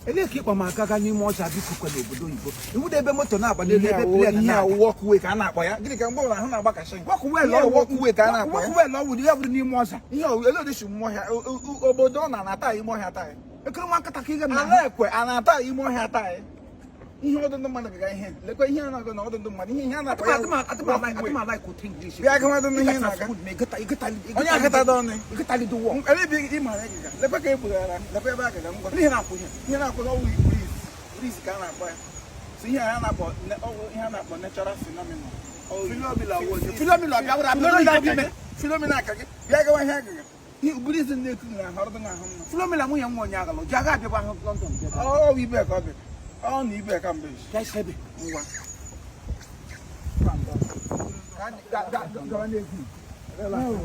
ele keep on my gaga ni mo sabi ku kwele obodo Igbo iwu de be moto na agba de ebe plate na walk way ka na akpo ya gini ka mbo na hu na agba ka shin walk way ka na akpo walk way lo wudi ya wudi ni mo sa ihe ele de shi mo ha obodo na na ta imo ha ta ekere nwa nkata ka ị ga na ala ekwe ana ta imo ha ta ihe ọdụndụ mmadụ ga ihe lekwa ihe na-aga na ọdụndụ mmadụ ihe a na-akpa ya atụma like to English bịa ga mmadụ ihe na-aga onye agata dọnụ ịgatali do wọ ele bi ịma ya ga lekwa ka ebughara lekwa ebe a ga ngwa ihe na-akwụ ọwụ breeze ka a na-akpọ ya so ihe a na-akpọ ọwụ ihe a na-akpọ natural phenomenon phenomenon aka gị bịa gawa ihe agaga ihe breeze na-eku na ahụ na ahụ phenomenon nwunye nwa onye agalụ ji aga abịaba ahụ London ọ ibe ka ọ bịa oh, ni be ka mbe. Guys, sebe. Ngwa. Hello.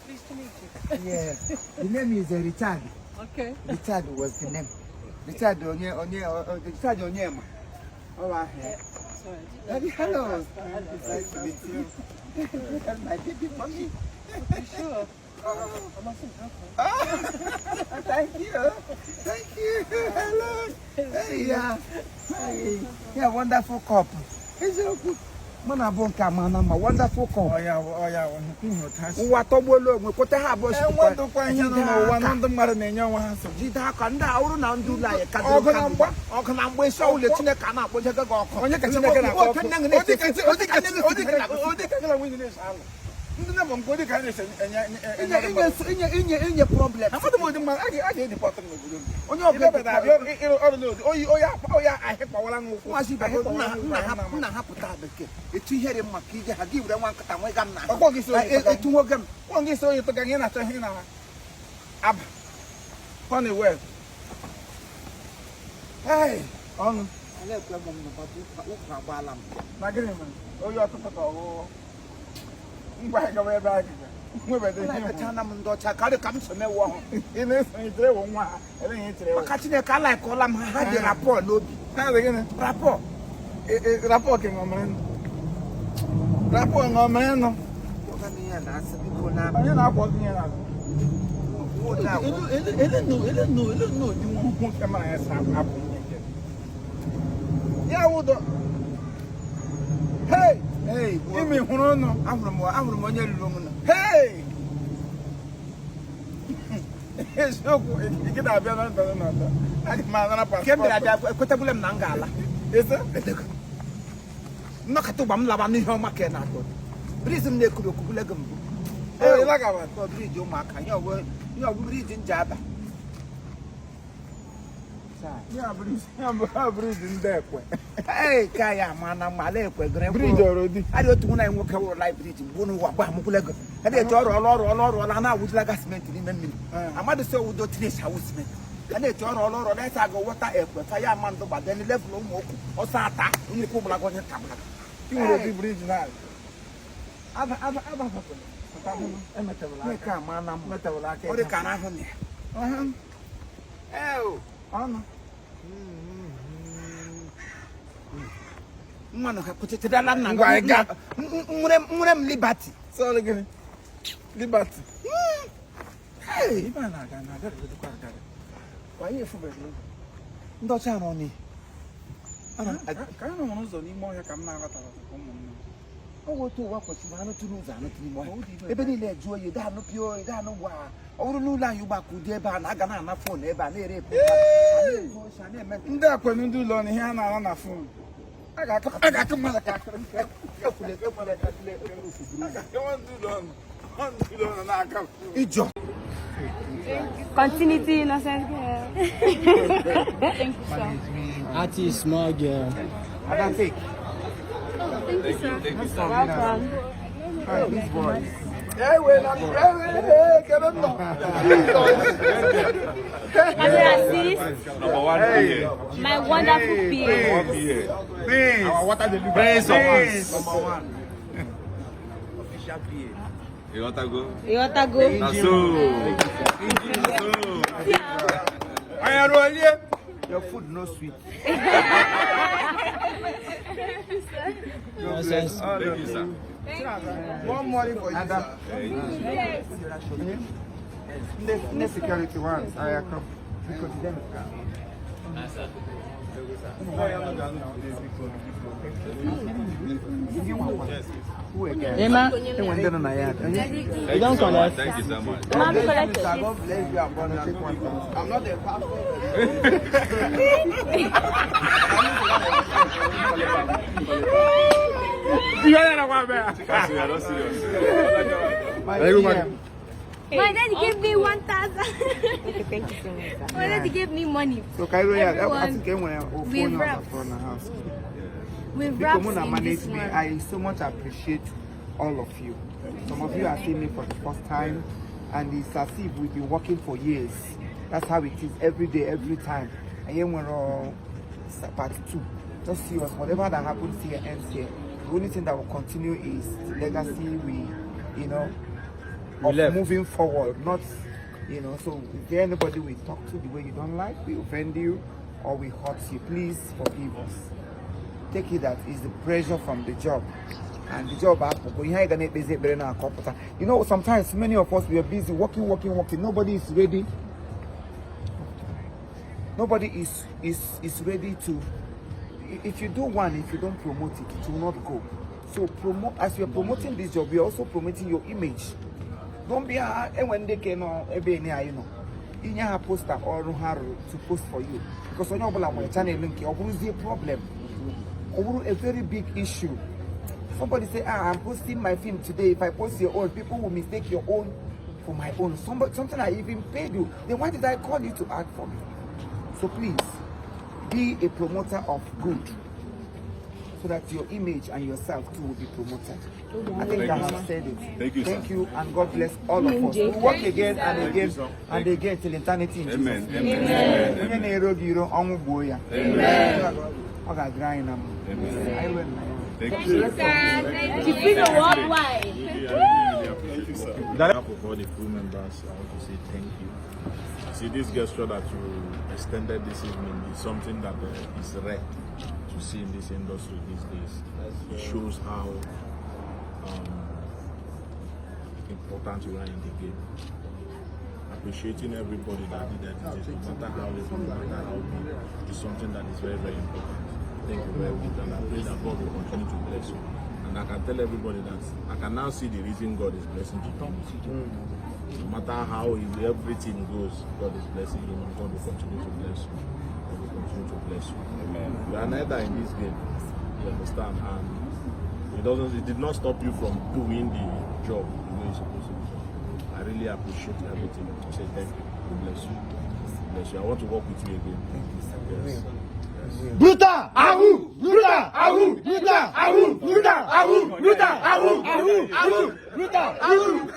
Pleased to meet you. Yeah. The name is Richard. Okay. Richard was the name. Richard Onyema. All right. Sorry. Hello. Nice to meet you. My baby mommy. You sure? Thank you. Hello. Hey, yeah, wonderful couple. It's so good. Mana bonka mana ma wonderful couple. Oh yeah. What obolo we put ha bo shi. What do kwa hia no wa no mara na enya wa so. Jida ka nda awuru na ndu la ye ka do ka mba. O ka na mgbe so le tine ka na akpo je ka ko. Onye ka tine ka na ko. Odi ka win this all. Ndina mo ngodi ka nese enye problem afado mo di ma age di portal no gudo onye obe da oya ahepa wala nwo kwa si ba na haputa beke etu here ma ka ije ha gi wure nwa nkata nwe gam na okwo gi so etu nwo gam kwa ngi so to ga na to he na ab funny well hey on ale kwa mo no pa u ka ba lam na gire man oyo to to ngwa ga we ba ga ngwe be de ka chana mu ndo cha ka de kam so me wo ho ine so itre wo nwa ele yin itre wo ka chine ka like all am ha de rapport no bi ha de gene rapport ke ngomren no ko ka ni ya na se bi ko na anya na ko ni ya na ele no di mo ho ke ma ya sa abu ya wo do hey imi hunu no ahuru mo nya lulu no hey esoku ikida abia na ndo na ndo adi ma na passport kembira dia ekwetebulem na ngala ese nakatu bam laba ni ho make na to brizim ne kudo kubule gambu la ga ba to bridge o maka yo bridge njaba ya bridge ndekwe hey kaya mana male ekwe gre bridge already adi otu na enwo kawo live bridge bunu wa ba mukule go adi to oro la na wudila gas cement ni na mmiri amadu se wudo trace house cement adi to oro na sa go water ekwe fa ya mando ba den level mo oku o sa ata ni ko bla go ni tabla ti wo di bridge na aba ko emetewala ka mana metewala ke o de kana ho ni ono mwana ka kutetela na ngwa ga murem liberty so gini liberty hey bana ga na ga do kwa ga kwa ye fu be ndo cha no ni ana ka no mo zo ni mo ya kam na ga ta ko mo no owo to wa ko ti ba no tunu za no tini mo ebe ni le ju oye da no pio da no wa owuru nu la yu ba ku de ba na ga na phone ebe na ere po ndị akwenu ndị ụlọ ihe a na-ara na phone aga mala ka Continuity, innocent girl. Thank you, sir. Artist, small girl. Oh, thank you, sir. Welcome. These boys. My wonderful peers. Our water delivery. Number one. Official PA. Yotago. Your food no sweet. Nonsense. One money for you. Yes. The security ones. I come. Because them. Emma, You don't collect. Thank you so much. Mommy collected. I'm not a pastor. My daddy gave me 1,000. Thank you so much. My daddy gave me money. So Cairo, yeah, Everyone, we've wrapped. We've wrapped in this one. I so much appreciate all of you. Some of you are seeing me for the first time, and it's as if we've been working for years. That's how it is every day, every time. And then we're part 2. Just see us. Whatever that happens here ends here. The only thing that will continue is the legacy we, of moving forward. Not, So, is there anybody we talk to the way you don't like, we offend you, or we hurt you? Please forgive us. Take it that is the pressure from the job. And the job sometimes many of us we are busy working. Nobody is ready. Nobody is ready to. If you do one, if you don't promote it, it will not go. So as you are promoting this job, you are also promoting your image. Don't be when they can in your poster or to post for you. Because on your channel link, a problem. A very big issue. Somebody say, I'm posting my film today. If I post your own, people will mistake your own for my own. Something I even paid you. Then why did I call you to act for me? So please, be a promoter of good, so that your image and yourself too will be promoted. I think I have said it. Thank you, and God bless all of us. We work again and again and again till eternity in Jesus' name. Amen. Thank you. You feel the worldwide. On behalf of all the crew members, I want to say thank you. See, this gesture that you extended this evening is something that is rare to see in this industry these days. It shows how important you are in the game. Appreciating everybody that did this, no matter how little, no matter how big, is something that is very, very important. Thank you very much, and I pray that God will continue to bless you. And I can tell everybody that I can now see the reason God is blessing you. No matter how everything goes, God is blessing you, and God will continue to bless you. God will continue to bless you. Amen. You are neither in this game, you understand, and it did not stop you from doing the job the way you're supposed to do. I really appreciate everything. I say thank you. God bless you. Bless you. I want to work with you again. Yes. Bruta! Ahu! Bruta! Ahu! Bruta! Ahu! Bruta! Ahu! Bruta! Ahu! Ahu! Ahu! Bruta! Ahu!